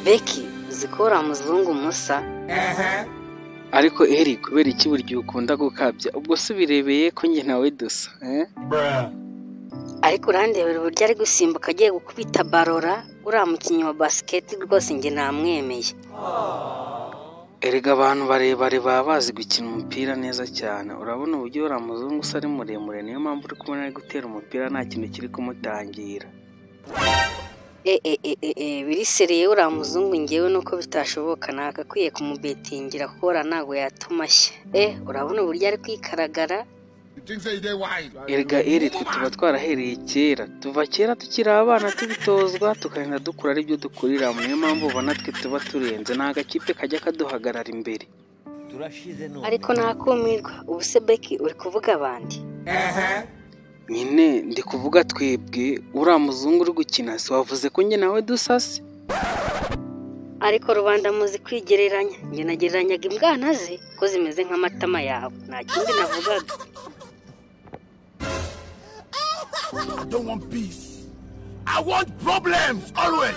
Beki, uzi ko uriya muzungu musa? Ariko Eri, kubera iki buri gihe ukunda gukabya? Ubwo se ubirebeye ko njye nawe dusa, eh? Ariko urandebera uburyo ari gusimbuka agiye gukubita barora, uriya mukinnyi wa basiketi rwose njye namwemeye. Erega abantu barebare baba bazi gukina umupira neza cyane. Urabona uburyo uriya muzungu usa ari muremure, niyo mpamvu uri kubona ari gutera umupira nta kintu kiri kumutangira. E, birisereye uriya muzungu ngewe nuko bitashoboka nagakwiye kumubetingira kuko uriya ntabwo yatuma ashya. Urabona uburyo ari kwikaragara? Erega Eri, twe tuba twarahereye kera, tuva kera tukiri abana tubitozwa, tukarinda dukura aribyo dukuriramo, niyo mpamvu ubona twe tuba turenze, nta gakipe kajya kaduhagarara imbere. Turashize none. Ariko nakumirwa, ubu se Beki uri kuvuga abandi? Nyine ndi kuvuga twebwe, uriya muzungu uri gukina si wavuze ko njye nawe dusa se? Ariko rubanda muzi kwigereranya, njye nagereranyaga imbwana ze ko zimeze nk'amatama yawe, nta kindi navugaga. I don't want peace. I want problems always.